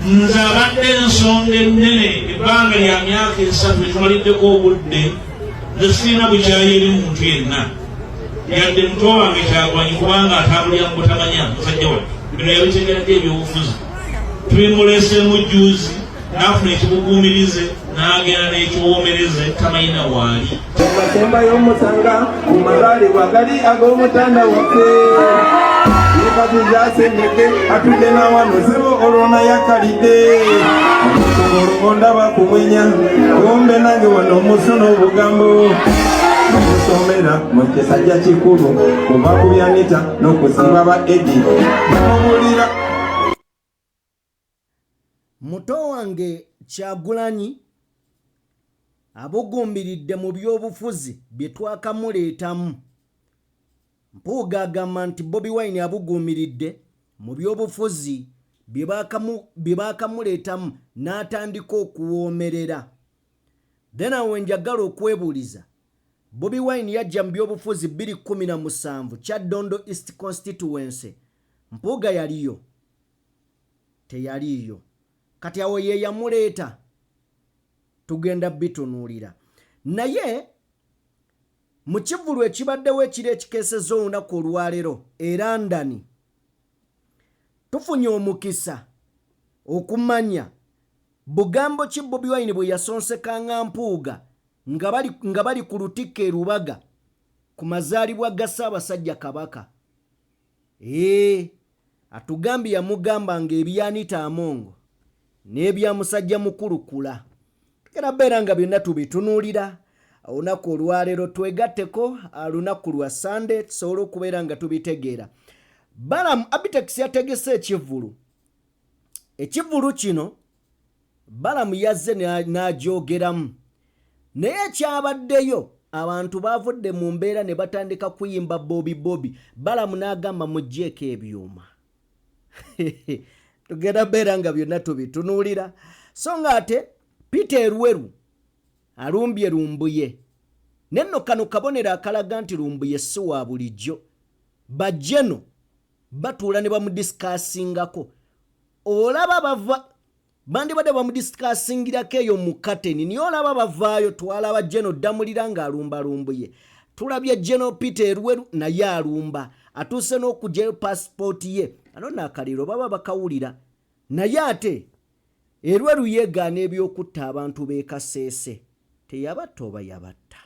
Nze abadde ensonga ennene ebbanga lya myaka 3 etumaliddeko obudde, nze sirina bukyayi eri muntu yenna, yadde muto wange Kyagulanyi, kubanga atambulira mu butamanya. Musajja wattu bino yabitegeradde ebyobufuzi, tubimuleseemu juzi n'afuna ekibuguumirize n'agenda n'ekiwoomereze, tamanyina waali. Basembayo omusanga ku mazaalibwa gali ag'omutanda waffe. Yekatizasendeke atudde nawano sebo olwona yakalidde omusobola ondaba kumwenya kumbe nange wano omusono obugambo musomera mu kisajja kikulu kuva ku byanita n'okusiba ba edi namubulira. Muto wange Kyagulanyi abugumbiridde mu byobufuzi bye twakamuleetamu. Mpuuga agamba nti Bobi Wine abuguumiridde mu byobufuzi bye baakamuleetamu n'atandika okuwoomerera. Then awo njagala okwebuuliza, Bobi Wine yajja mu byobufuzi 2017 Kyaddondo East Constituency, Mpuuga yaliyo? Teyaliiyo. Kati awo ye yamuleeta, tugenda bitunuulira. Naye mu kivvulu ekibaddewo ekiro ekikeesezza olunaku olwaleero e London, tufunye omukisa okumanya bugambo ki Bobi Wine bwe yasonsekanga Mpuuga nga bali ku lutikko e Lubaga ku mazaalibwa ga Ssaabasajja Kabaka. Ee, atugambye yamugamba nga ebya Anita Among n'ebya musajja mukulu Kula. Tugenda beera nga byonna tubitunuulira olunaku olwaleero, twegatteko lunaku lwa Sande tusobole okubeera nga tubitegeera. Balaam Abitex yategese ekivvulu. Ekivvulu kino Balaam yazze n'agyogeramu, naye ekyabaddeyo abantu baavudde mu mbeera ne batandika kuyimba Bobi Bobi. Balaam n'agamba muggyeeko ebyuma. Tugenda beera nga byonna tubitunuulira. So nga ate Peter Elweru alumbye Lumbuye, nenno kano kabonero akalaga nti Lumbuye si wa bulijjo. Bajjeno batuula ne bamudisikaasingako, olaba bava bandibadde bamudisikaasingirako eyo mu kateni, naye olaba bavaayo. Twalaba Jeno Ddamulira ng'alumba Lumbuye, tulabye Jeno Peter Elweru naye alumba, atuuse n'okugyayo pasipooti ye. Ano naakaliro baba bakawulira, naye ate Elweru yeegaana eby'okutta abantu b'e Kaseese. Teyabatta oba yabatta?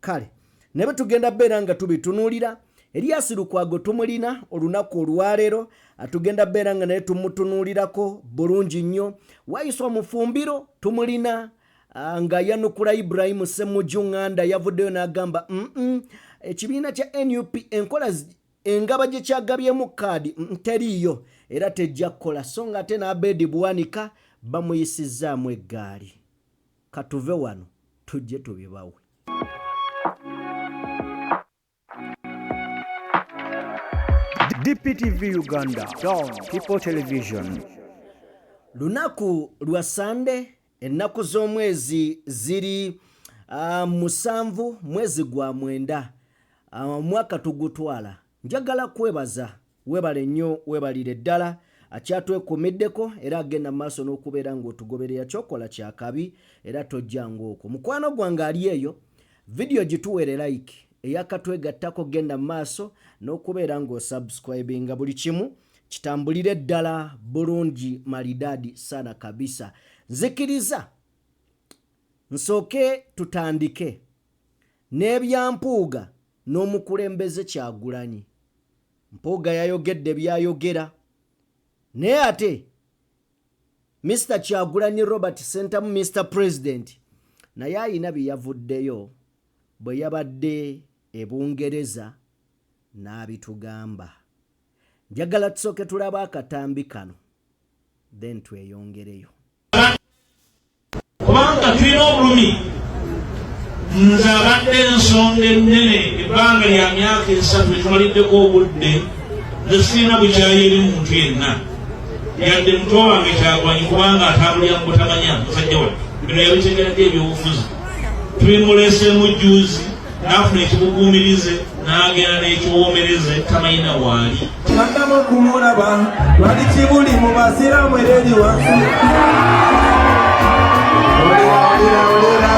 Kale nabe tugenda beera nga tubitunuulira. Erias Lukwago tumulina olunaku olwaleero, tugenda beera nga naye tumutunuulirako bulungi nnyo. Waiswa Mufumbiro tumulina nga yanukula Ibrahimu Ssemujju Nganda, yavuddeyo n'agamba ekibiina kya NUP enkola engaba gye kyagabyemu kaadi teriiyo era tejja kukola. So nga ate n'Abedi Bwanika bamuyisizzaamu eggaali. Katuve wano tujje tubibawe. DPTV Uganda, Dawn People Television. Lunaku lwa Sande, ennaku z'omwezi ziri 7 mwezi gwa 9, omwaka tugutwala. Njagala kwebaza, webale nnyo, webalire ddala akyatwekuumiddeko era agenda mu maaso n'okubeera ng'otugoberera. Kyokola kyakabi era tojja ng'okwo. Mukwano gwange ali eyo, vidiyo gituweere like, eyakatwegattako genda mu maaso n'okubeera ng'osubscribinga, buli kimu kitambulire ddala bulungi malidaadi sana kabisa. Nzikiriza nsooke tutandike n'ebya Mpuuga n'omukulembeze Kyagulanyi. Mpuuga yayogedde byayogera, naye ate Mr Kyagulanyi Robert Ssentamu, Mr President, naye ayina bye yavuddeyo bwe yabadde e Bungereza n'abitugamba. Njagala tusooke tulabe akatambi kano then tweyongereyo. Kubanga tulina obulumi, nze abadde ensonga ennene ebbanga lya myaka 3 etumaliddeko obudde, nze sirina bukyayi eri muntu yenna, yadde muto wange Kyagulanyi, kubanga atambulira mu butamanya. Musajja wattu bino yabitegeradde ebyobufuzi, tubimuleseemu juzi. N'afuna ekibuguumirize n'agenda n'ekiwoomereze tamanyina waali. Naddamu okumulaba lwali kibuli mu basiraamu era eri wansi. Olira, olira, olira.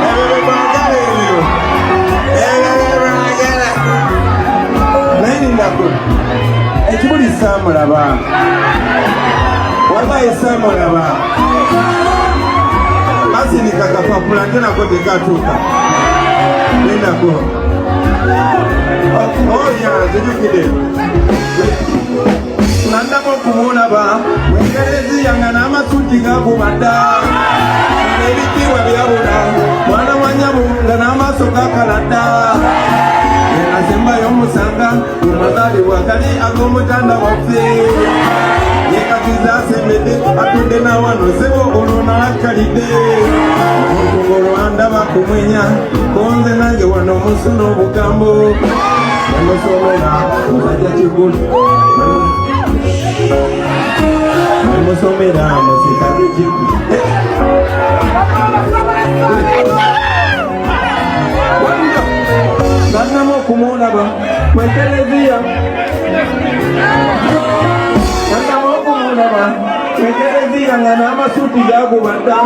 Ebyo bye mwagala ebyo. Ebyo bye mwagala. Naye lindako. Ekibuli saamulaba. Wallahi saamulaba. Basindika kapapula ate nako tekatuuka. Lindako. Oya, nzijukidde. Naddamu okumulaba mu ekereziya nga n'amasuuti gakuba dda. N'ebitiibwa byabula. Mwana wa nnyabo nga n'amaaso gakala dda. Nasembayo omusanga ku mazaalibwa gali ag'omutanda waffe. Ye kati zasembedde atudde na wano sebo olwo nalakkalidde. Omuntu ng'olwandaba kumwenya konze nange wano omusu n'obugambo. Nemusomera musajja kikulu. Nemusomera musikaze kikulu. Bannamu okumulaba mu ekereziya. Bannamu okumulaba mu ekereziya nga n'amasuuti gakuba dda.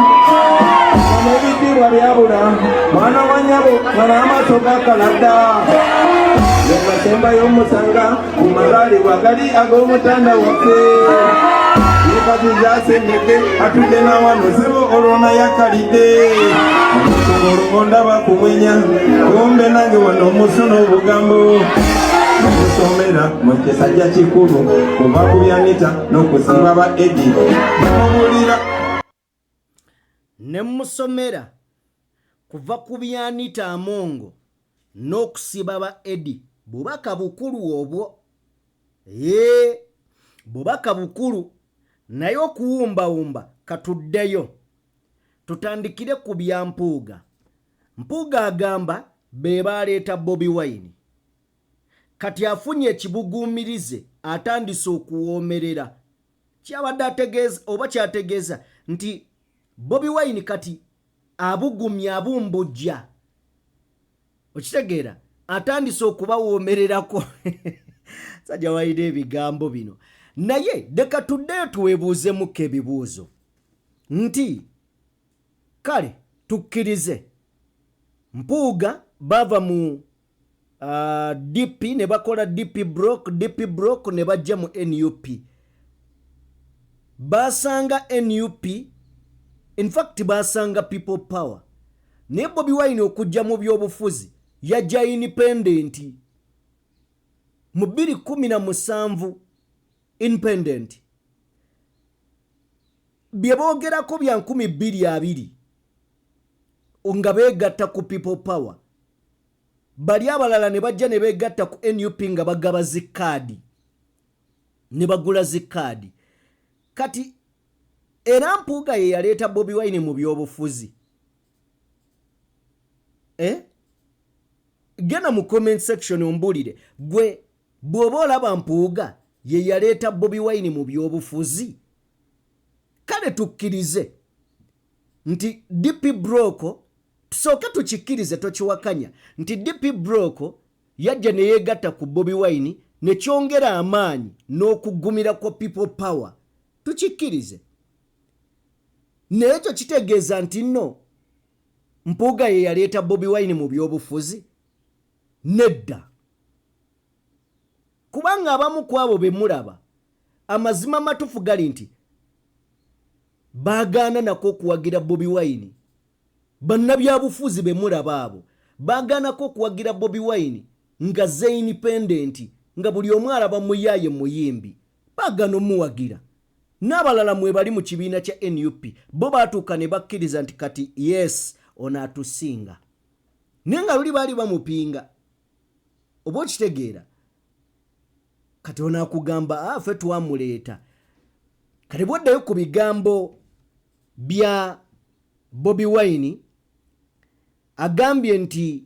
Nga n'ebitiibwa byabula. Mwana wa nnyabo nga n'amaaso gakala dda. Nasembayo omusanga ku mazaalibwa gali ag'omutanda waffe. Ye kati zasembedde atudde na wano sebo olwo nayakalidde. Omuntu ng'olwo ndaba kumwenya kumbe nange wano omusu n'obugambo. Omusomera mu kisajja kikulu kuva ku byanita n'okusiba ba Edi. Namubuulira. Ne musomera kuva ku byanita Amongo n'okusiba ba Edi. Bubaka bukulu obwo. Ee, bubaka bukulu. Naye okuwumbawumba katuddeyo. Tutandikire ku bya Mpuuga. Mpuuga agamba be baaleeta Bobi Wine. Kati afunye ekibuguumirize atandise okuwoomerera. Kyabadde ategeeza oba kyategeeza nti Bobi Wine kati abugumya abumbujja. Okitegeera atandise okubawoomererako. Sajja walina ebigambo bino. Naye leka tuddeyo twebuuzemuko ebibuuzo nti kale tukkirize Mpuuga baava mu DP ne bakola DP block, DP block ne bajja mu NUP. Basanga NUP, in fact basanga People Power. Naye Bobi Wine okujja mu byobufuzi yajja independent mu 2017 independent. Bye boogerako bya 2020 nga beegatta ku People Power. Bali abalala ne bajja ne beegatta ku NUP nga bagaba zikaadi ne bagula zikaadi. Kati era Mpuuga ye yaleeta Bobi Wine mu byobufuzi. Genda mu comment section ombuulire gwe bw'oba olaba Mpuuga ye yaleeta Bobi Wine mu byobufuzi. Kale tukkirize nti DP Block, tusooke tukikkirize tokiwakanya nti DP Block yajja ne yeegatta ku Bobi Wine ne kyongera amaanyi n'okugumira kwa People Power. Tukikkirize. Naye ekyo kitegeeza nti nno Mpuuga ye yaleeta Bobi Wine mu byobufuzi? Nedda. Kubanga abamu ku abo be mulaba, amazima amatuufu gali nti baagaana nako okuwagira Bobi Wine. Bannabyabufuzi be mulaba abo baagaanako okuwagira Bobi Wine nga ze independent, nga buli omu alaba muyaaye muyimbi, baagaana omuwagira. N'abalala mwebali mu kibiina kya NUP, bo baatuuka ne bakkiriza nti kati yes ono atusinga, naye nga luli baali bamupinga. Oba okitegeera? Kati ono akugamba ffe twamuleeta. Kati bwoddayo ku bigambo bya Bobi Wine, agambye nti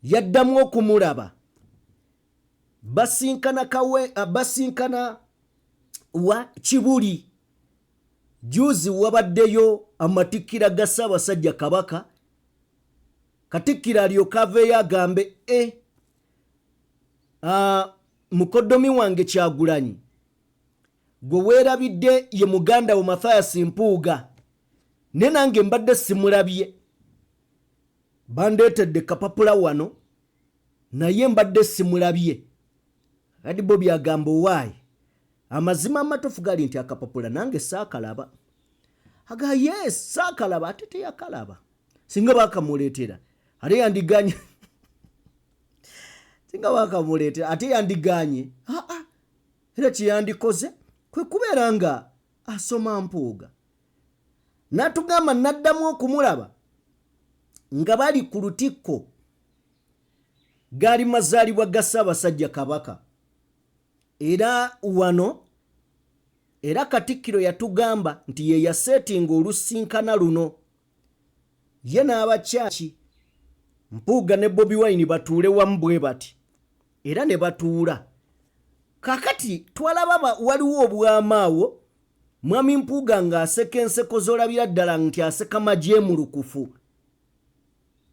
yaddamu okumulaba basinkana kawe, basinkana wa Kibuli. Juzi wabaddeyo amatikkira ga Ssaabasajja Kabaka. Katikkiro alyoke aveeyo agambe e mukoddomi wange Kyagulanyi gwe weerabidde ye muganda wo Mathias Mpuuga, naye nange mbadde simulabye, bandeetedde kapapula wano naye mbadde simulabye. Kati Bobi agamba owaayi, amazima amatuufu gali nti akapapula nange saakalaba. Aga yes, saakalaba, ate teyakalaba. Singa bakamuleetera ate yandiganye, singa bakamuleetera ate yandiganye. Aa, era kyeyandikoze kwe kubeera nga asoma Mpuuga. N'atugamba n'addamu okumulaba nga bali ku lutikko, gaali mazaalibwa ga Ssaabasajja Kabaka. Era wano era Katikkiro yatugamba nti ye yaseetinga olusinkana luno, ye n'abakyaki Mpuuga ne Bobi Wine batuule wamu bwe bati, era ne batuula. Kaakati twalaba waliwo obwama awo, Mwami Mpuuga ng'aseka enseko z'olabira ddala nti aseka majeemulukufu,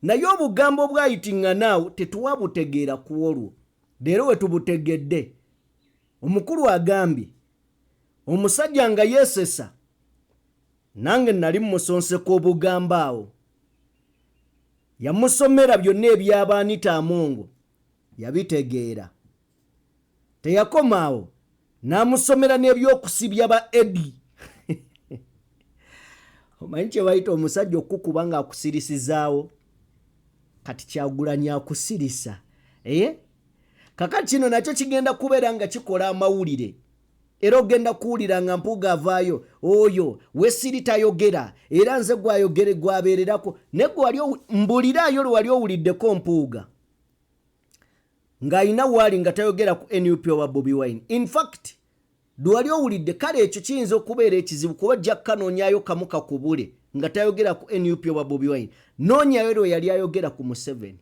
naye obugambo bwayitiŋŋana awo tetwabutegeera ku olwo. Leero we tubutegedde. Omukulu agambye omusajja nga yeesesa, nange nali mmusonseka obugambo awo. Yamusomera byonna ebyaba Anita Amongo yabitegeera. Teyakoma awo, n'amusomera n'ebyokusibya ba Eddy. Omanyi kye bayita omusajja okukuba ng'akusirisizaawo? Kati Kyagulanyi akusirisa. Kakati kino nakyo kigenda kubeera nga kikola amawulire, era ogenda kuwulira nga Mpuuga avaayo, oyo wesiri tayogera, era nze gwayogere gwabeererako. Naye gwe wali mbuliraayo lwe wali owuliddeko Mpuuga ng'alina waali nga tayogera ku NUP oba Bobi Wine? In fact lwe wali owulidde, kale ekyo kiyinza okubeera ekizibu kuba ojja kukanoonyaayo kamu kakubule nga tayogera ku NUP oba Bobi Wine. Noonyayo lwe yali ayogera ku Museveni,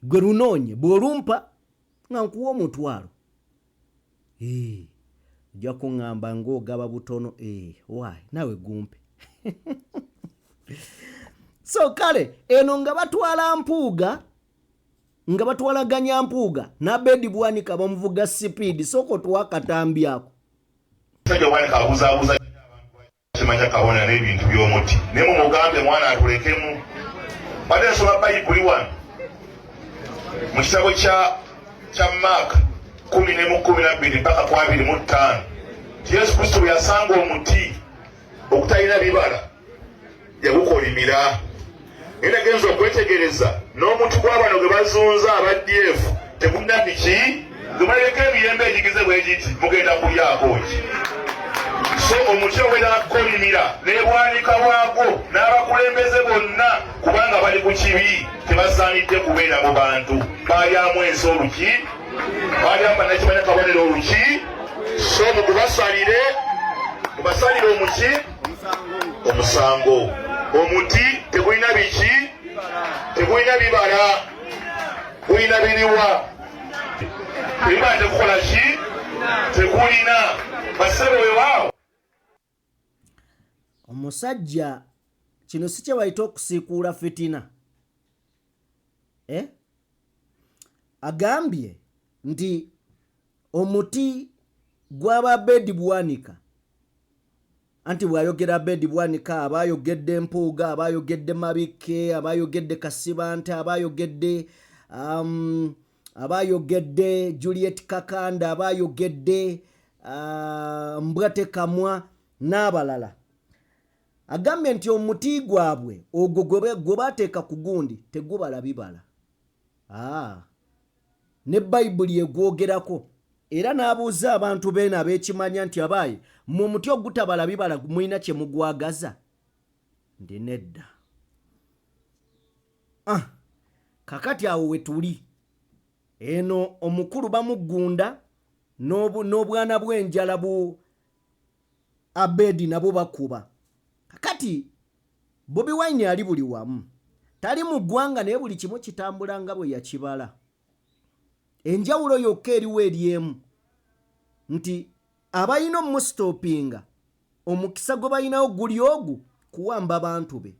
gwe lunoonye, bw'olumpa nga nkuwa 500. Ojja kuŋŋamba ng'ogaba butono. Why naawe gumpe. So kale eno nga batwala Mpuuga, nga batwalaganya Mpuuga n'Abedi Bwanika, bamuvuga sipiidi. Sooka otuwa akatambi ako. Musajja Bwanika abuzaabuza kimanya kabona n'ebintu by'omuti, naye mumugambe mwana atulekemu. Badde nsoma Bayibuli wano mu kitabo kya Maaka 11:12 mpaka ku 25, nti Yesu Kristo bwe yasanga omuti okutalina bibala yagukolimira. Naye nagenza okwetegereza n'omuti gw'abano gwe bazunza aba DF tegulina biki, gwebaleka emiyembe egigize bwe giti, mugenda kulyako ki? So omuti ogenda kukolimira n'ebwanika waagwo n'abakulembeze bonna, kubanga bali ku kibi, tebasaanidde kubeera mu bantu. Balyamu ensi oluki, balyamu bannakimanya kabonero oluki. So mugubasalire, mubasalire omuki omusango. Omuti tegulina biki, tegulina bibala, gulina biriwa? Ebibala tekukola ki, tekulina basebo wewaawo. Omusajja kino si kye bayita okusiikuula fitina? Agambye nti omuti gw'aba Abedi Bwanika, anti bw'ayogera Abedi Bwanika aba ayogedde Mpuuga, aba ayogedde Mabikke, aba ayogedde Kasibante, aba ayogedde Juliet Kakanda, aba ayogedde Mbwate Kamwa n'abalala. Agambye nti omuti gwabwe ogwo gwe bateeka ku gundi tegubala bibala. Ne Bayibuli egwogerako, era n'abuuza abantu beeno ab'ekimanya nti abaayi mmwe omuti ogutabala bibala mulina kye mugwagaza? Ndi nedda. Kakati awo we tuli eno, omukulu bamuggunda n'obwana bw'enjala bu Abedi nabo bakuba. Kakati Bobi Wine ali buli wamu, tali mu ggwanga, naye buli kimu kitambula nga bwe yakibala. Enjawulo yokka eriwo eri emu, nti abalina omusitopinga omukisa gwe balinawo guli ogu kuwamba bantu be,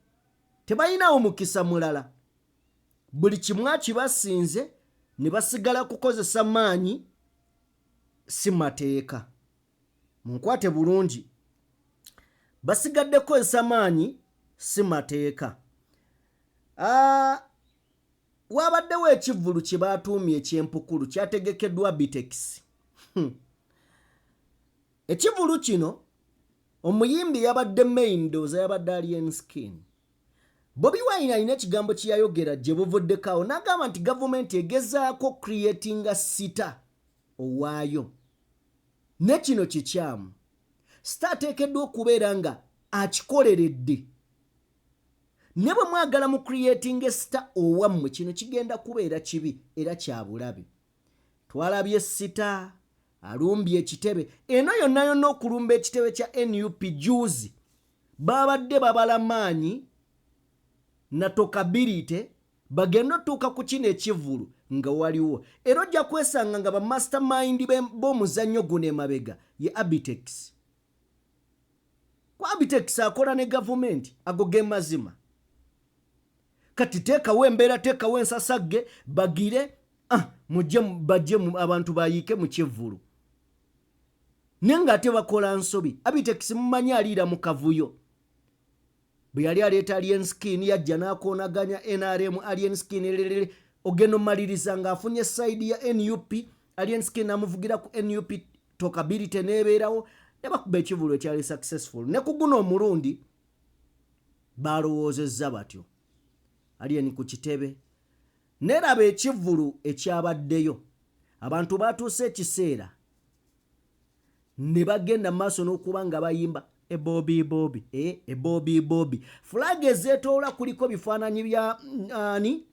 tebalinawo mukisa mulala. Buli kimu akibasinze ne basigala kukozesa maanyi si mateeka. Munkwate bulungi, basigadde kukozesa maanyi si mateeka. Wabaddewo ekivvulu kye baatuumye eky'empukulu kyategekeddwa Bitex. Ekivvulu kino omuyimbi yabadde main, ndowooza yabadde Alien Skin. Bobi Wine alina ekigambo kye yayogera gye buvuddeko awo n'agamba nti gavumenti egezaako creatinga sita owaayo, ne kino kikyamu. Sita ateekeddwa okubeera nga akikoleredde, ne bwe mwagala mu creatinga sita owammwe kino kigenda kubeera kibi era kya bulabe. Twalabye sita alumbye ekitebe eno yonna yonna okulumba ekitebe kya NUP juzi babadde babala maanyi na tokabirite bagenda otuuka ku kino ekivvulu nga waliwo, era ojja kwesanga nga ba mastermind b'omuzannyo guno emabega ye Abitex. Ku Abitex akola ne gavumenti, ago ge mazima. Kati teekawo embeera, teekawo ensasagge bagire mujje bajje abantu bayiike mu kivvulu, naye ng'ate bakola nsobi. Abitex mumanyi aliira mu kavuyo. Bwe yali aleeta Alien Skin yajja n'akoonaganya NRM. Alien Skin lelele, ogenda omaliriza ng'afunye side ya NUP. Alien Skin n'amuvugira ku NUP, talkability n'ebeerawo ne bakuba ekivvulu ekyali successful. Ne ku guno omulundi balowoozezza batyo. Alien ku kitebe neraba ekivvulu ekyabaddeyo, abantu batuuse ekiseera ne bagenda maaso n'okuba nga bayimba ebobi bobi ebobi bobi. Flag ezeetoola kuliko bifaananyi bya ani,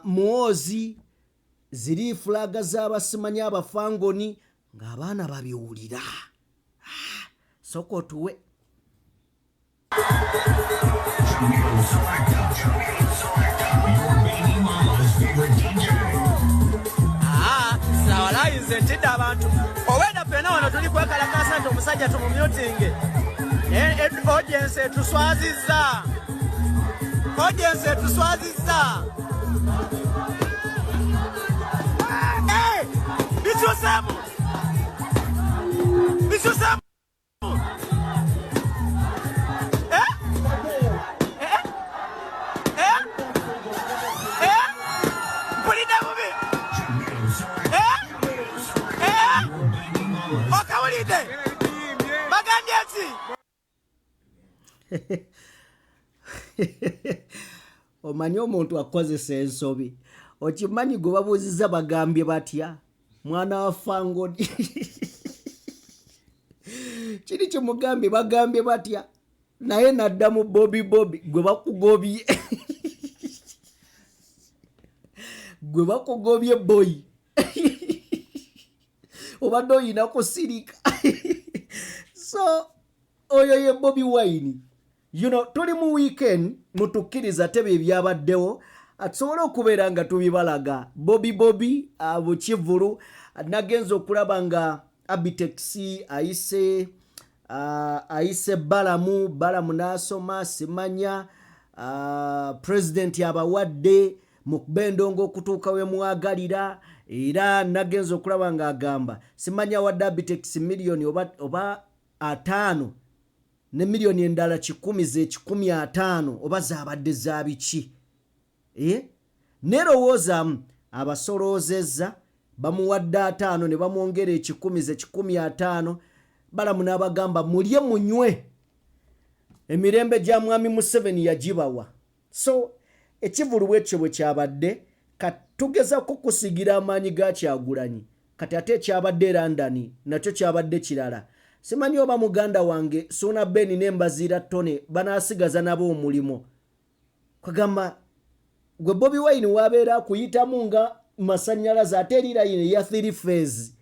Muhoozi, ziri flag z'abasimanyi abafangoni ng'abaana babiwulira. Sooka otuwe. Jamil Selector. Jamil Selector. Your baby mama's favorite DJ. Aa, sawalayi nze ntidde abantu. Obwedda ffenna wano tuli kwekalakaasa nti omusajja tumumyutinge. Audience etuswazizza, audience etuswazizza. Eh, bikyuseemu, bikyuseemu. Eh? Eh? Eh? Eh? Mpulidde bubi. Jamil Selector. Eh? Jamil Selector. Eh? Your baby mama's Okawulidde bagambye ki? Omanyi omuntu akozesa ensobi, okimanyi gwe babuuziza bagambye batya? Mwana wa fangoni kiri kimugambye bagambye batya, naye naddamu bobi bobi. Gwe bakugobye, gwe bakugobye boyi, obadde oyina kusirika. So oyo ye Bobi Wine. Tuli mu weekend, mutukkiriza tebe ebyabaddewo tusobole okubeera nga tubibalaga. Bobi bobi bukivulu nagenza okulaba nga Abitex ayise ayise Balamu, Balamu n'asoma simanya president abawadde mukuba endongo okutuuka we mwagalira, era nagenza okulaba ng'agamba simanya wadde Abitex miliyoni oba 50 ne miliyoni endala 100 ze 150 oba zaabadde za biki, eh? Nerowoozaamu abasoloozezza bamuwadde 50 ne bamwongera 100 ze 150. Balamu n'abagamba mulye munywe, emirembe gya mwami Museveni yagibawa. So ekivulu bwekyo bwe kyabadde, katugezako kusigira amaanyi ga Kyagulanyi. Kati ate ekyabadde e London nakyo kyabadde kirala. Simanyi oba muganda wange Suuna Ben n'Embaziira Tone banaasigaza nabo omulimu. Kwegamba gwe Bobi Wine wabeera akuyitamu nga masanyalaze ate eri line eya three phase.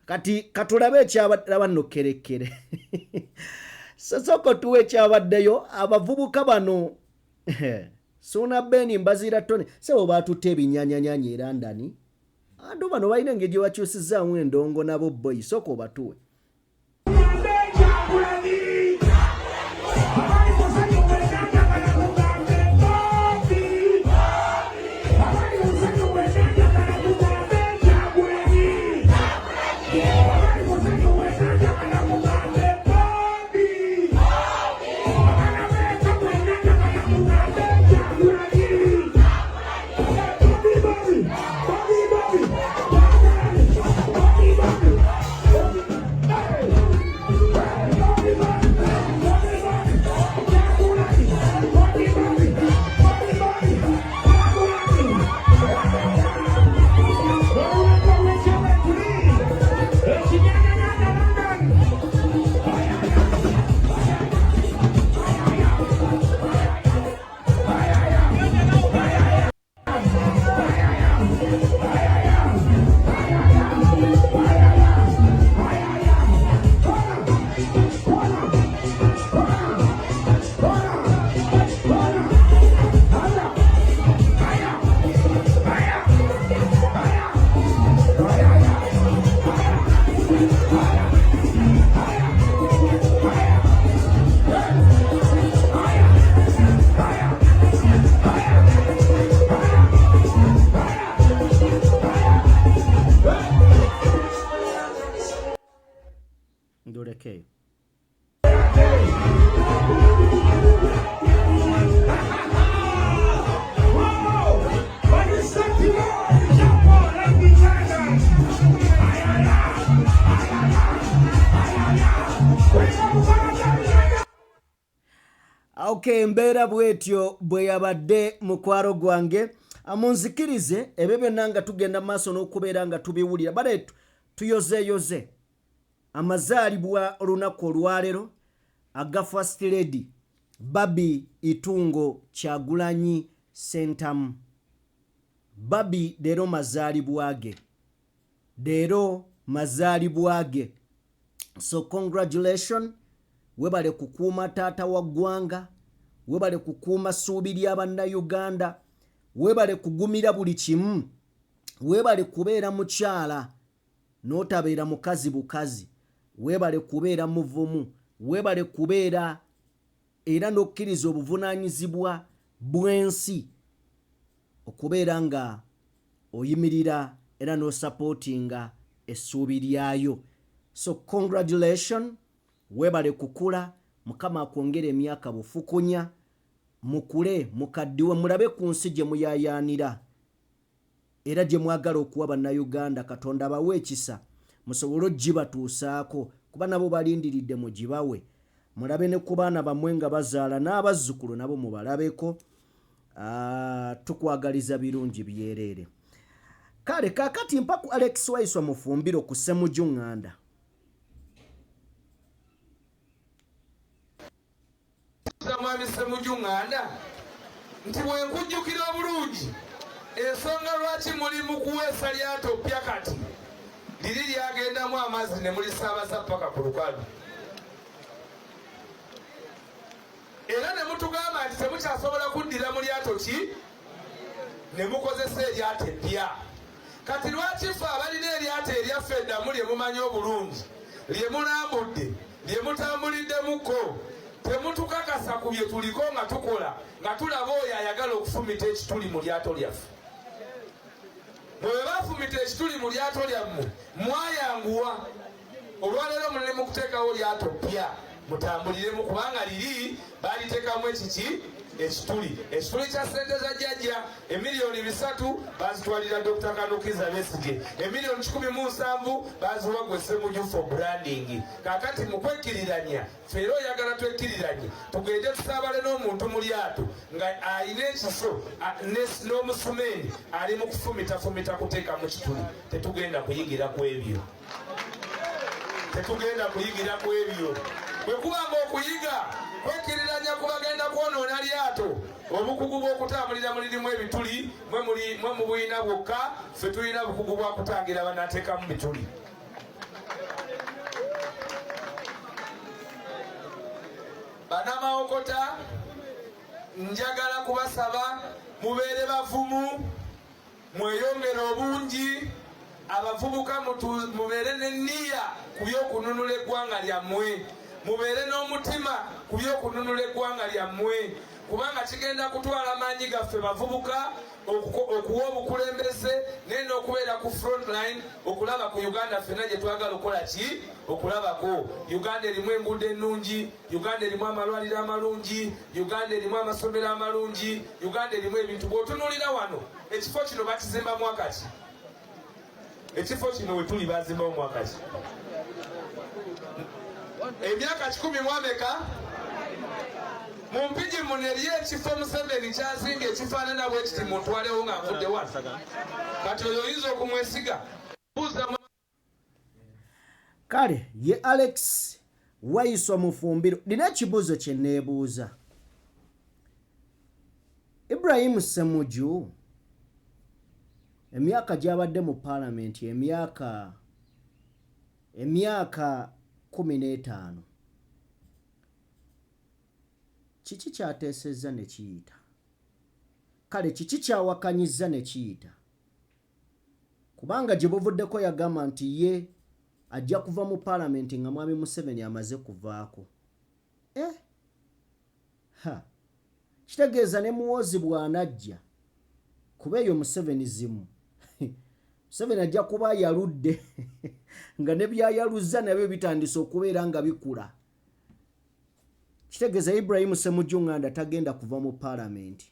Kati katulabe ekyabadde nno kerekere. Sosoko tuwe ekyabaddeyo. Abavubuka bano Suuna Ben, Mbaziira Tone, sebo baatutte ebinyanyanyanya e London. Abantu bano balina engeri gye bakyusizaamu endongo nabo boyi. Sooka obatuwe. Kyagulanyi! Abali musajja wendanga banakugambe Bobi! Ndulekeyo. Okay, embeera bwetyo bwe yabadde mukwaro gwange. Munzikirize ebyo byonna nga tugenda maaso n'okubeera nga tubiwulira, bale tuyozeeyoze amazaalibwa olunaku olwaleero aga First Lady Barbie Itungo Kyagulanyi Ssentamu. Barbie leero mazaalibwa ge, leero mazaalibwa ge, so congratulation. Webale kukuuma taata wa ggwanga, webale kukuuma ssuubi lya Bannayuganda, webale kugumira buli kimu, webale kubeera mukyala n'otabeera mukazi bukazi, webale kubeera muvumu, webale kubeera era n'okkiriza obuvunaanyizibwa bw'ensi okubeera nga oyimirira era n'osapootinga essuubi lyayo. So congratulation, webale kukula, Mukama akwongere emyaka bufukunya, mukule mukaddiwe mulabe ku nsi gye muyayaanira era gye mwagala okuwa Bannayuganda. Katonda abawe ekisa musobole ogibatuusaako, kuba nabo balindiridde mugibawe. Mulabe ne ku baana bammwe nga bazaala n'abazzukulu nabo mubalabeko. Tukwagaliza birungi byereere. Kale kaakati mpa ku Alex Waiswa Mufumbiro ku Ssemuju Nganda. Mwami Ssemuju Nganda nti bwe nkujjukira obulungi, ensonga lwaki muli mu kuweesa lyato ppya kati liri lyagendamu amazzi ne mulisaabaza paka ku lukalu, era ne mutugamba nti temukyasobola kuddira mu lyato ki ne mukozesa eryato eppya. Kati lwaki ffe abalina eryato eryaffe eddamu lye mumanyi obulungi, lye mulambudde, lye mutambuliddemuko, temutukakasa ku bye tuliko nga tukola, nga tulaba oyo ayagala okufumita ekituli mu lyato lyaffe? Bwe bafumita ekituli mu lyato lyammwe mwayanguwa. Olwaleero muli mu kuteekawo lyato ppya mutambuliremu, kubanga liri baliteekamu ekiki? Ekituli. Ekituli kya ssente za jjajja. Emiliyoni 300 bazitwalira Dr. Kanukiza Besigye, emiliyoni 170 baziwa gwe Ssemuju for branding. Kaakati mu kwekkiriranya ffe era oyagala twekkiriranye tugende tusaabale n'omuntu mu lyato nga alina ekiso n'omusumeeni ali mu kufumitafumita kuteekamu kituli. Tetugenda kuyigira ku ebyo, tetugenda kuyigira ku ebyo. Bwe kuba nga okuyiga kwekkiriranya ku bagenda kwonoona lyato, obukugu bw'okutambulira mulirimu ebituli mwe mubulina bwokka, ffe tulina bukugu bwa kutangira banateekamu bituli. Banamawokota, njagala kubasaba mubeere bavumu, mweyongere obungi. Abavubuka mubeere n'enniya ku by'okununula eggwanga lyammwe, mubeere n'omutima ku by'okununula eggwanga lyammwe, kubanga kigenda kutwala maanyi gaffe bavubuka okuwa obukulembeze naye n'okubeera ku front line okulaba ku Uganda ffenna gye twagala okukola ki okulabako. Uganda erimu enguudo ennungi, Uganda erimu amalwaliro amalungi, Uganda erimu amasomero amalungi, Uganda erimu ebintu. Bw'otunuulira wano ekifo kino bakizimba mwaka ki? Ekifo kino we tuli bazimbawo mwaka ki? Emyaka 10 mu ameka? Mu Mpigi muno eriyo ekifo Museveni kyazimbye ekifaanana bwe kiti, muntwalewo nga nvudde wano. Kati oyo oyinza okumwesiga? Buuza. Kale ye Alex Waiswa Mufumbiro, nina ekibuuzo kye neebuuza. Ibrahim Ssemuju emyaka gy'abadde mu paalamenti, emyaka 15, kiki kyateesezza ne kiyita? Kale kiki kyawakanyizza ne kiyita? Kubanga gye buvuddeko yagamba nti ye Ajja kuva mu palamenti nga Mwami Museveni amaze kuvaako. Eh! Ha! Kitegeeza ne Muhoozi bw'anajja, kuba eyo Museveni zimu. Museveni ajja kuba ayaludde nga ne by'ayaluzza nabyo bitandise okubeera nga bikula. Kitegeeza Ibrahim Ssemujju Nganda tagenda kuva mu palamenti.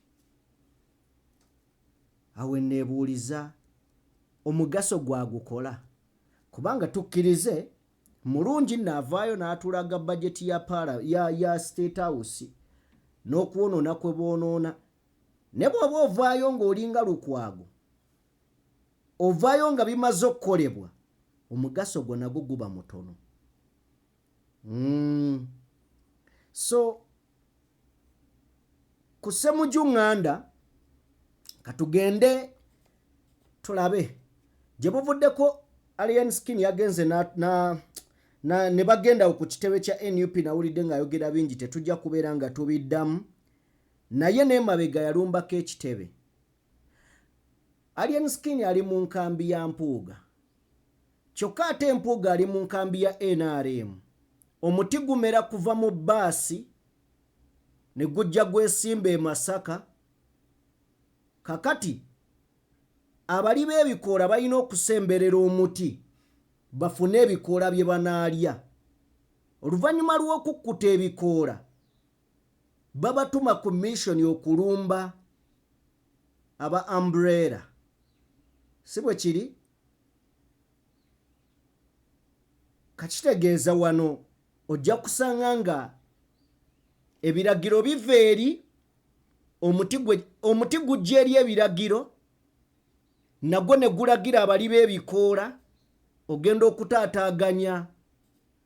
Awo eneebuuliza omugaso gwagukola kubanga tukkirize mulungi nno avaayo n'atulaga bajeti ya, para, ya, ya state house n'okwonoona kwe boonoona ne bw'oba ovaayo ng'olinga Lukwago ovaayo nga bimaze okukolebwa omugaso gwo nagwo guba mutono mm. So ku Ssemuju Nganda katugende tulabe gye buvuddeko. Alien Skin yagenze na, na, na, ne bagenda ku kitebe kya NUP. Nawulidde ng'ayogera bingi, tetujja kubeera nga tubiddamu, naye n'emabega yalumbako ekitebe. Alien Skin ali mu nkambi ya Mpuuga, kyokka ate Mpuuga ali mu nkambi ya NRM. Omuti gumera kuva mu bbaasi ne gujja gwesimba e Masaka. Kakati abali b'ebikoola balina okusemberera omuti bafune ebikoola bye banaalya. Oluvannyuma lw'okukkuta ebikoola babatuma ku mission okulumba aba umbrella, si bwe kiri? Kakitegeeza wano ojja kusanga nga ebiragiro biva eri omuti gujja eri ebiragiro nagwo ne gulagira abali b'ebikoola ogenda okutaataaganya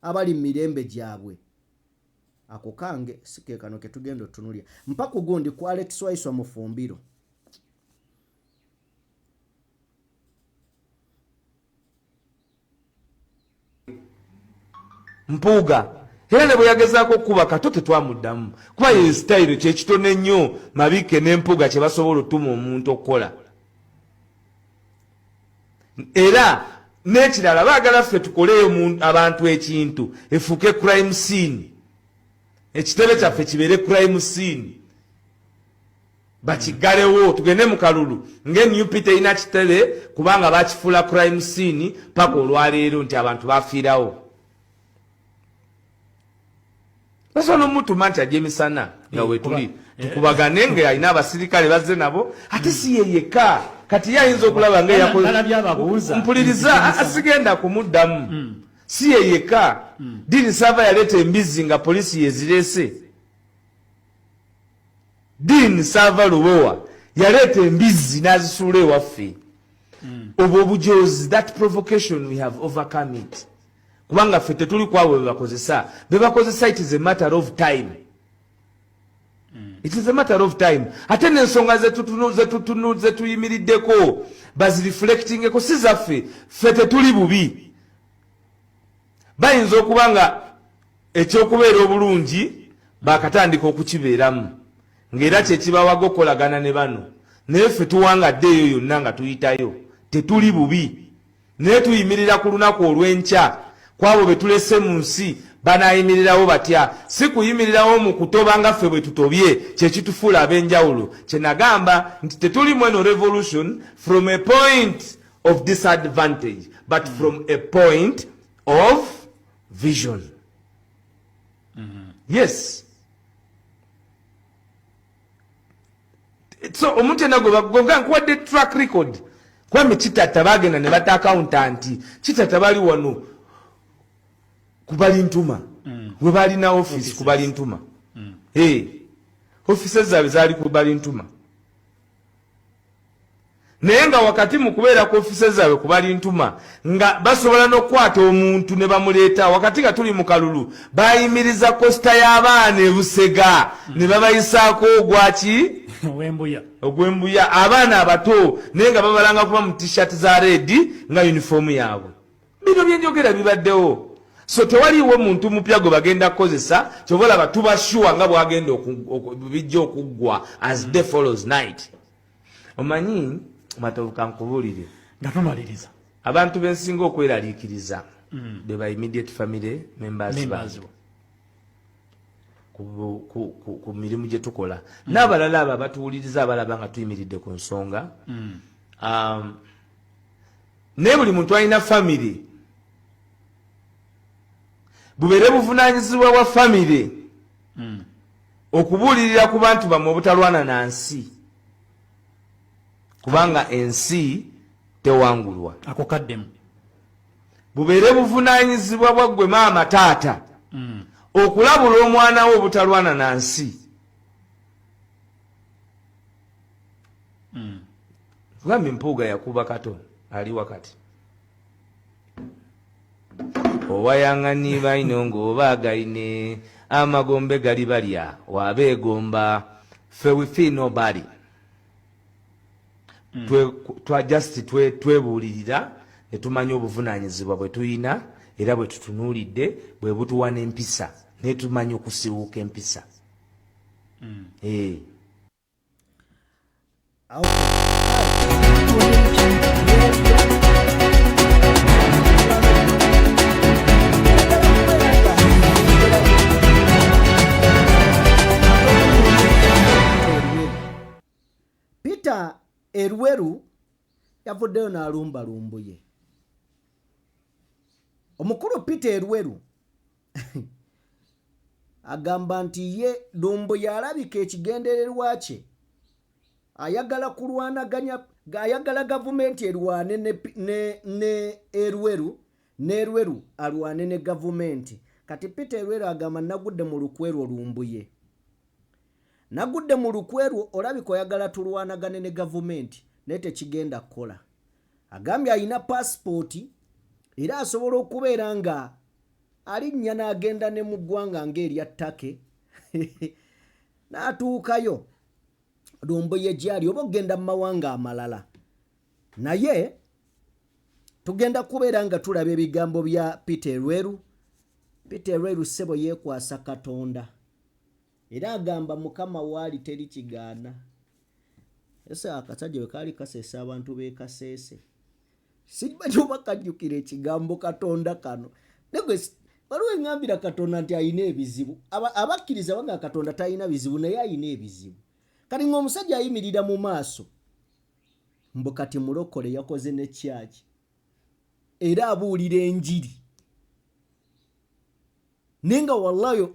abali mu mirembe gyabwe. Ako kange si ke kano ke tugenda otunulya mpa ku gundi ku Alex Waiswa Mufumbiro. Mpuuga era ne bwe yagezaako okukuba Kato tetwamuddamu kuba ye sitayiro kyekitono ennyo Mabikke ne Mpuuga kye basobola otuma omuntu okukola. Era n'ekirala baagala ffe tukoleyo abantu ekintu efuuke crime scene, ekitebe kyaffe kibeere crime scene, bakiggalewo tugende mu kalulu nga NUP terina kitebe kubanga bakifuula crime scene paka olwaleero nti abantu bafiirawo. Basobola nomutuma nti ajja emisana nga wetuli tukubagane nga alina abasirikale bazze nabo, ate si ye yekka. Kati ye ayinza okulaba nga mpuliriza, asigenda kumuddamu. Si ye yekka. Dini Sava yaleeta embizzi nga polisi yezireese. Dean Sava Lubowa yaleeta embizzi n'azisuula ewaffe. Obwo obujozi, that provocation, we have overcome it kubanga ffe tetuli kwabo bebakozesa bebakozesa. It is a matter of time. It is a matter of time. Ate n'ensonga zetuyimiriddeko bazireflectingeko, si zaffe. Ffe tetuli bubi. Bayinza okuba nga ekyokubeera obulungi bakatandika okukibeeramu ng'era kyekibawaga okukolagana ne bano, naye ffe tuwangadde eyo yonna nga tuyitayo. Tetuli bubi, naye tuyimirira ku lunaku olw'enkya kwabo be tulese mu nsi banayimirirawo batya? Si kuyimirirawo mu kutoba nga ffe bwe tutobye kyekitufuula ab'enjawulo. Kye nagamba nti tetuli mu eno revolution from a point of disadvantage, but from a point of vision. Yes, so omuntu yenna gwe bagoga, nkuwadde track record. Kwame Kitatta bagenda ne bata accountant Kitatta, bali wano kubalintuma we balina office kubalintuma. Hey, offices zaabwe zaali kubalintuma, naye nga wakati mu kubeera ku ofise zaabwe kubalintuma nga basobola n'okukwata omuntu ne bamuleeta wakati nga tuli mu kalulu. Bayimiriza kosita y'abaana ebusega ne babayisaako ogwaki? Ogwembuya, abaana abato, naye nga babalanga kuba mu t-shirt za red nga yunifoomu yaabwe. Bino byenjogera bibaddewo, so tewaliiwo muntu mupya gwe bagenda kukozesa. Kyova olaba tuba sure nga bwagenda bijja okuggwa as day follows night. Omanyi Matovu, kankubuulire nga tumaliriza. Abantu bensinga okweraliikiriza. Be ba immediate family members Members. bange ku mirimu gye tukola n'abalala abo abatuwuliriza, abalaba nga tuyimiridde ku nsonga. Naye buli muntu alina family, bubeere buvunanyizibwa bwa family okubuulirira ku bantu bammwe obutalwana na nsi, kubanga ensi tewangulwa. Ako kaddemu. Bubeere buvunanyizibwa bwa ggwe maama, taata, okulabula omwana wo obutalwana na nsi. Gambye Mpuuga yakuba Kato ali wakati owayangani baino ng'obaagaine amagombe gali balya wabeegomba. Ffe we fear nobody. Twa just twebuulirira ne tumanya obuvunaanyizibwa bwe tuyina era bwe tutunuulidde bwe butuwa n'empisa, naye tumanya okusiwuuka empisa. Eh. Okay. Peter Elweru yavuddeyo n'alumba Lumbuye. Omukulu Peter Elweru agamba nti ye Lumbuye alabika ekigendererwa kye ayagala kulwanaganya, ayagala gavumenti erwane ne Elweru, ne Elweru alwane ne gavumenti. Kati Peter Elweru agamba, nagudde mu lukwerwo Lumbuye, nagudde mu lukwerwo, olabika oyagala tulwanagane ne gavumenti, naye tekigenda kukola. Agambye alina pasipooti era asobola okubeera nga alinnya n'agenda ne mu ggwanga ng'erya Turkey n'atuukayo Lumbuye gyali, oba okugenda mu mawanga amalala. Naye tugenda kubeera nga tulaba ebigambo bya Peter Elweru. Peter Elweru ssebo yeekwasa Katonda era agamba Mukama waali teri kigaana. Ese akasajja bwe kaali kaseesa abantu b'e Kaseese, simanyi oba kajjukira ekigambo Katonda kano. Negwe waliwo eŋŋambira Katonda nti alina ebizibu. Abakkiriza bagamba Katonda talina bizibu, naye alina ebizibu. Kati ng'omusajja ayimirira mu maaso mbu kati mulokole, yakoze ne kyaki era abuulira enjiri, naye nga wallayo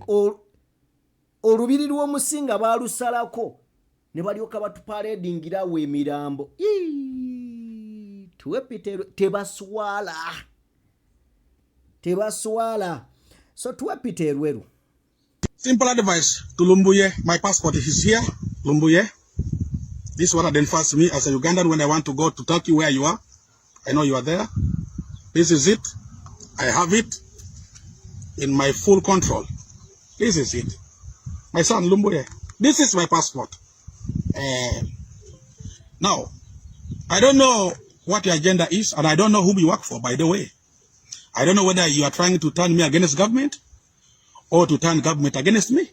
olubiri lw'omusinga baalusalako ne balyoka batupaledingira awo emirambo. Ii, tuwe Peter, tebaswala, tebaswala. So tuwe Peter Elweru. Simple advice to Lumbuye. My passport is here, Lumbuye. This one identifies me as a Ugandan when I want to go to Turkey, where you are. I know you are there. This is it. I have it in my full control. This is it. My son, Lumbuye. This is my passport. Now, I don't know what your agenda is, and I don't know whom you work for, by the way. I don't know whether you are trying to turn me against government or to turn government against me.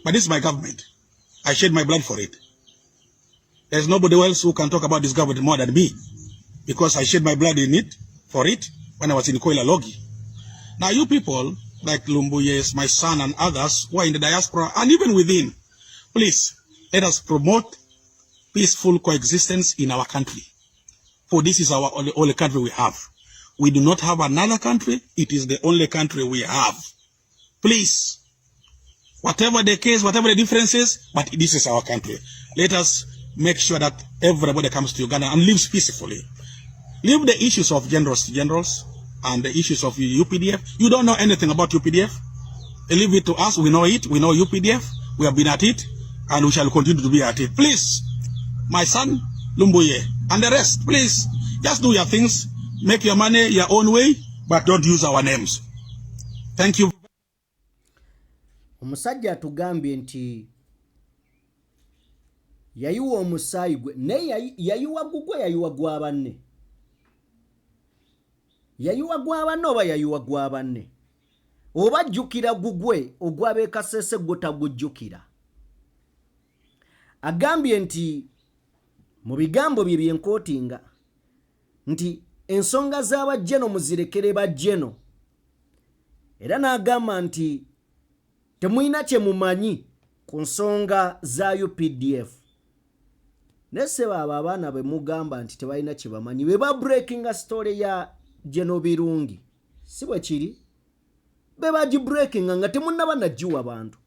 But this is my government. I shed my blood for it. There's nobody else who can talk about this government more than me, because I shed my blood in it, for it, when I was in Koila Logi. Now you people, like Lumbuyes, my son and others who are in the diaspora and even within, please, let us promote peaceful coexistence in our country. For this is our only country we have. We do not have another country. It is the only country we have. Please, whatever the case, whatever the differences, but this is our country. Let us make sure that everybody comes to Uganda and lives peacefully. Leave the issues of generals to generals and the issues of UPDF. You don't know anything about UPDF. Leave it to us. We know it. We know UPDF. We have been at it and we shall continue to be at it. Please, my son, Lumbuye, and the rest, please, just do your things. Make your money your own way, but don't use our names. Thank you. Omusajja atugambye nti yayiwa omusaayi gwe, naye yayiwa gugwe, yayiwa gwa banne, yayiwa gwa banne oba yayiwa gwa banne, oba ajjukira gugwe ogw'abeekasese gwo tagujjukira. Agambye nti mu bigambo bye byenkootinga nti Ensonga z'abajjeno muzirekere bajjeno. Era n'agamba nti temulina kye mumanyi ku nsonga za UPDF. Naye ssebo abo abaana be mugamba nti tebalina kye bamanyi be ba breakinga story ya Geno Birungi, si bwe kiri? Be bagibreakinga nga temunnaba nagiwa bantu.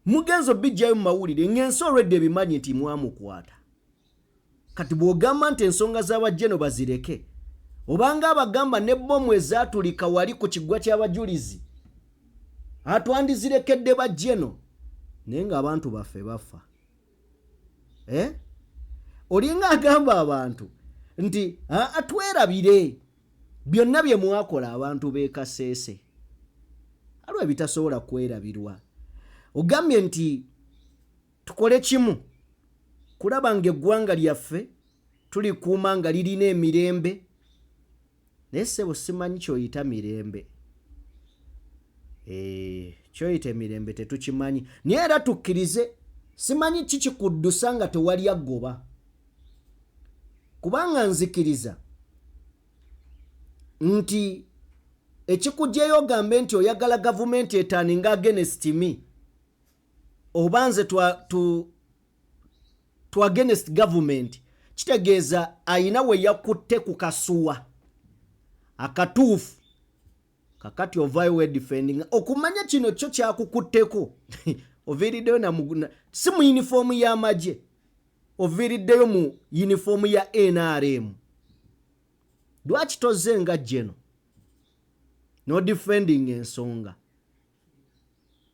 Mugenze obijjayo mu mawulire ng'ensi olwedde ebimanyi nti mwamukwata. Kati bw'ogamba nti ensonga z'abajjeno bazireke, obanga abagamba ne bbomu ezaatulika wali ku kiggwa ky'abajulizi atwandizirekedde bajjeno, naye ng'abantu baffe bafa. Eh? Olinga agamba abantu nti atwerabire byonna bye mwakola abantu b'e Kasese. Aliwo ebitasobola kwerabirwa. Ogambye nti tukole kimu kulaba ng'eggwanga lyaffe tulikuuma nga lirina emirembe, naye ssebo simanyi kyoyita mirembe. Kyoyita emirembe tetukimanyi, naye era tukkirize simanyi ki kikuddusa nga tewali aggoba, kubanga nzikiriza nti ekikugyeyo ogambe nti oyagala gavumenti etaninga against me oba nze twa against government, kitegeeza ayina we yakutte ku kasuwa akatuufu. Kakati ovaayo wedefendinga okumanya kino kyo kyakukutteko, oviiriddeyo si mu yunifoomu y'amagye, oviiriddeyo mu yunifoomu ya NRM. Lwaki tozze nga jeno no defending ensonga?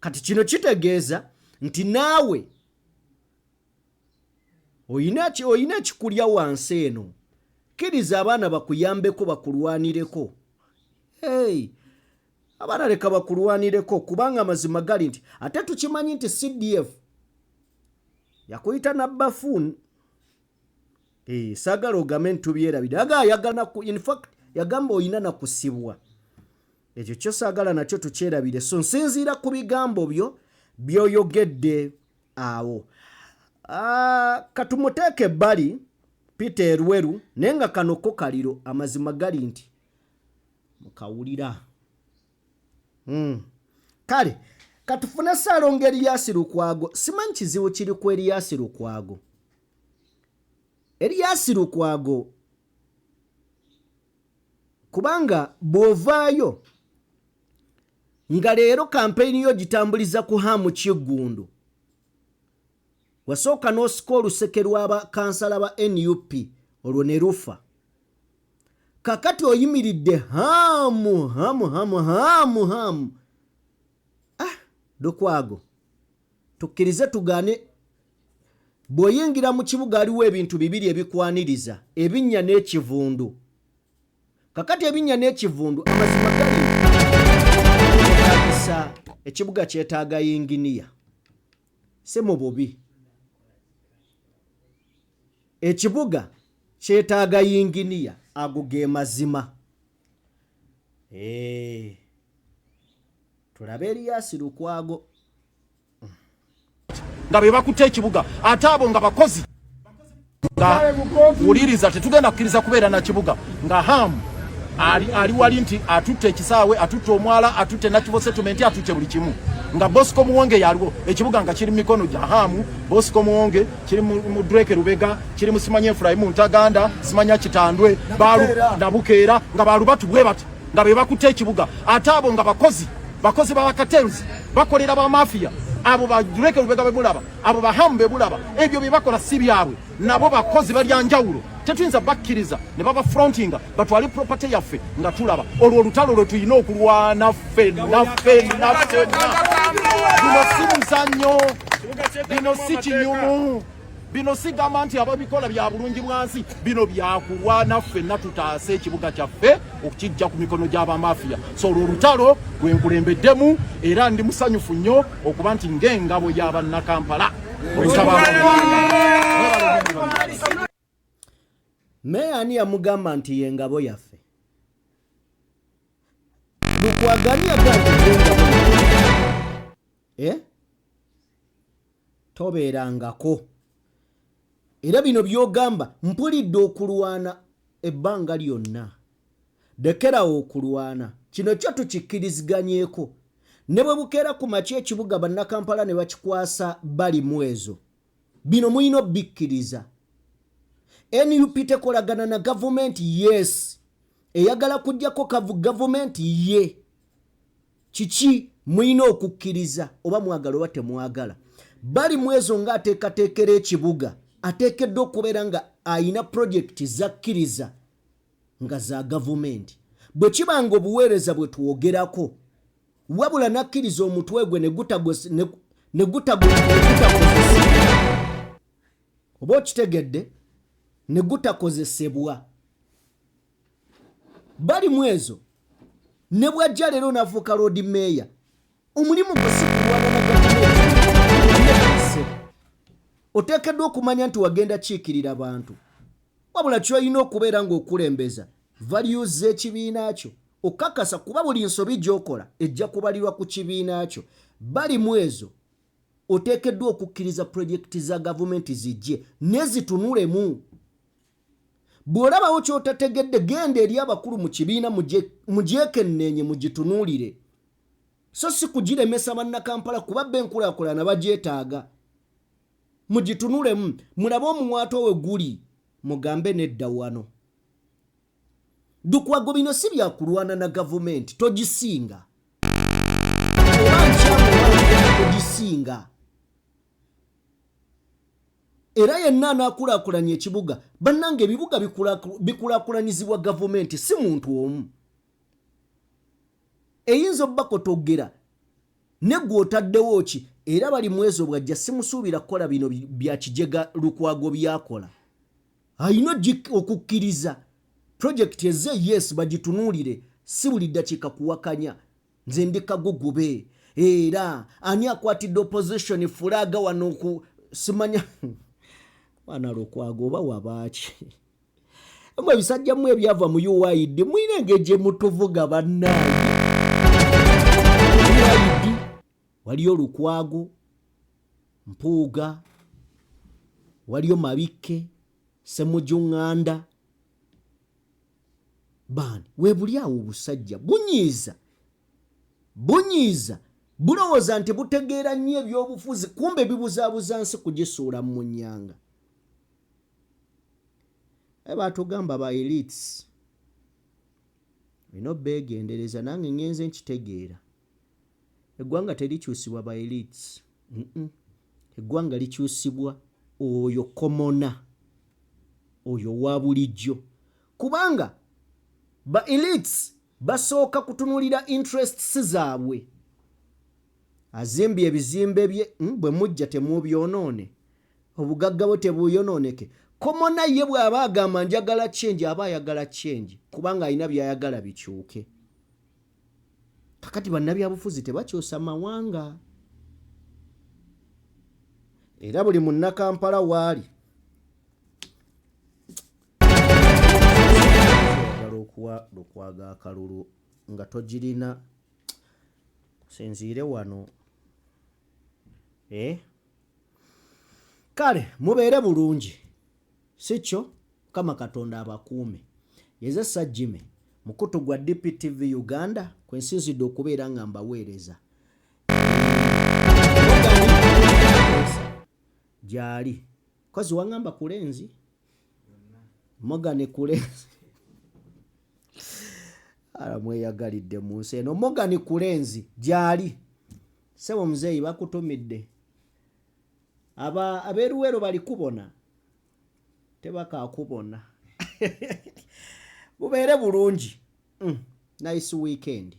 Kati kino kitegeeza nti naawe oyina ekikulya wansi eno. Kkiriza abaana bakuyambeko, bakulwanireko. Hey, abaana leka bakulwanireko, kubanga amazima gali nti ate tukimanyi nti CDF yakuyita nabbafuuni. Saagala ogambe nti tubyerabire. Aga ayagala, in fact yagamba oyina nakusibwa. Ekyo kyo saagala nakyo tukyerabire. So nsinziira ku bigambo byo by'oyogedde awo. Katumuteeke ebbali Peter Elweru, naye nga kano ko kaliro. Amazima gali nti mukawulira. Kale katufune Ssaalongo Erias Lukwago. Simanyi kizibu kiri ku Erias Lukwago. Erias Lukwago, kubanga bw'ovaayo nga leero kampeyini yo gitambuliza ku Hamu Kiggundu, wasooka n'osika oluseke lw'abakansala ba NUP olwo ne lufa. Kakati oyimiridde hamu hamu hamu hamu hamu. Lukwago, tukkirize tugaane, bw'oyingira mu kibuga aliwo ebintu bibiri ebikwaniriza, ebinnya n'ekivundu. Kakati ebinnya n'ekivundu, amazima gali kyetaagisa ekibuga, kyetaaga yinginiya, si mu bubi. Ekibuga kyetaaga yinginiya, ago ge mazima. Tulabe Erias Lukwago. Nga be bakutte ekibuga, ate abo nga bakozi nga wuliriza, tetugenda kukkiriza kubeera na kibuga nga Hamu ali wali nti atutte ekisaawe, atutte omwala, atutte Nakivubo settlement, atutte buli kimu, nga Bosco Muwonge yaliwo. Ekibuga nga kiri mu mikono gya Hamu Bosco Muwonge, kiri mu Drake Lubega, kiri mu simanya Efraimu Ntaganda, simanya Kitandwe balu Nabukeera, nga balubatu bwe bati nga be bakutte ekibuga, ate abo nga bakozi ba cartels, bakolera ba mafia. Abo ba Drake Lubega be mulaba, abo ba Hamu be mulaba, ebyo bye bakola si byabwe, nabo bakozi balya njawulo. Tetuyinza bakkiriza ne baba frontinga batwale property yaffe nga tulaba. Olwo olutalo lwe tulina okulwana ffenna ffenna ffenna. Bino si muzannyo, bino si kinyumu, bino si gamba nti ababikola bya bulungi bwansi. Bino byakulwana ffenna tutaase ekibuga kyaffe okukijja ku mikono gy'abamafiya. So olwo olutalo lwe nkulembeddemu, era ndi musanyufu nnyo okuba nti ng'engabo y'abannakampala. Meeya ani yamugamba nti ye ngabo yaffe? Lukwago ani yagamba nti ye ngabo yaffe? Tobeerangako. Era bino by'ogamba mpulidde okulwana. ebbanga lyonna. Lekerawo okulwana. Kino kyo tukikkiriziganyeko. Ne bwe bukeera ku makya ekibuga Bannakampala ne bakikwasa Balimwezo. Bino mulina obikkiriza. Nup tekolagana na gavumenti yes. Eyagala kujjako kavu gavumenti ye. Kiki mulina okukkiriza oba mwagala oba temwagala. Balimwezo nga ateekateekera ekibuga ateekeddwa okubeera nga alina pulojekiti zakkiriza nga za gavumenti. Bwe kiba nga obuweereza bwe twogerako wabula n'akkiriza omutwe gwe ne gutakozesebwa, oba okitegedde, ne gutakozesebwa. Balimwezo ne bw'ajja leero n'afuuka Lord Mayor, omulimu gwe si kulwana na gavumenti. Oteekeddwa okumanya nti wagenda kiikirira bantu, wabula ky'olina okubeera ng'okulembeza values z'ekibiina kyo, okakasa kuba buli nsobi gy'okola ejja kubalirwa ku kibiina kyo. Balimwezo oteekeddwa okukkiriza pulojekiti za gavumenti zijje nezitunulemu. Bw'olabawo ky'otategedde genda eri abakulu mu kibiina mugyekenneenye mugitunuulire, so si kugiremesa Bannakampala kuba bo enkulaakulana bagyetaaga. Mugitunulemu mulabe omuwaatwa we guli, mugambe nedda wano. Lukwago bino si byakulwana na gavumenti, togisinga oba nkyamu oba togisinga. Era yenna anaakulaakulanya ekibuga, bannange ebibuga bikulaakulanyizibwa gavumenti si muntu omu. Eyinza obbakotogera ne gwe otaddewo ki? Era Balimwezo bw'ajja simusuubira kukola bino bya kijega Lukwago by'akola. Alina okukkiriza pulojekiti ezze, yes, bagitunuulire, si buli ddakiika kuwakanya. Nze ndi kagugube, era ani akwatidde opposition flag wano ku simanya mwana Lukwago oba wabaaki? Mwe ebisajja mmwe ebyava mu UYD mulina engeri gye mutuvuga bannange. UYD waliyo Lukwago, Mpuuga, waliyo Mabikke, Ssemuju Nganda, baani weebuli awo. Obusajja bunyiiza, bunyiiza, bulowooza nti butegeera nnyo ebyobufuzi, kumbe bibuzaabuza nsi kugisuula mu nnyanga. Batugamba ba elites olina obeegendereza, nange ngenze nkitegeera. Eggwanga terikyusibwa ba elites. Eggwanga likyusibwa oyo commoner, oyo wa bulijjo, kubanga ba elites basooka kutunuulira interests zaabwe. Azimbye ebizimbe bye, bwe mujja temubyonoone, obugagga bwe tebuyonooneke. Commoner ye bw'aba agamba njagala change, aba ayagala change kubanga alina by'ayagala bikyuke. Kakati bannabyabufuzi tebakyusa mawanga, era buli munnakampala waali oyagala okuwa Lukwago akalulu nga togirina, sinziire wano. Kale mubeere bulungi, si kyo? Mukama Katonda abakuume. Yeze Sajjime, mukutu gwa DPTV Uganda kwe nsinzidde okubeera nga mbaweereza. Gyali kozi waŋŋamba Kulenzi, Morgan Kulenzi, ala mweyagalidde mu nsi eno. Morgan Kulenzi gyali, ssebo muzeeyi bakutumidde. Aba abeeruweero bali kubona, tebakakubona. Bubeere bulungi. Nice weekend.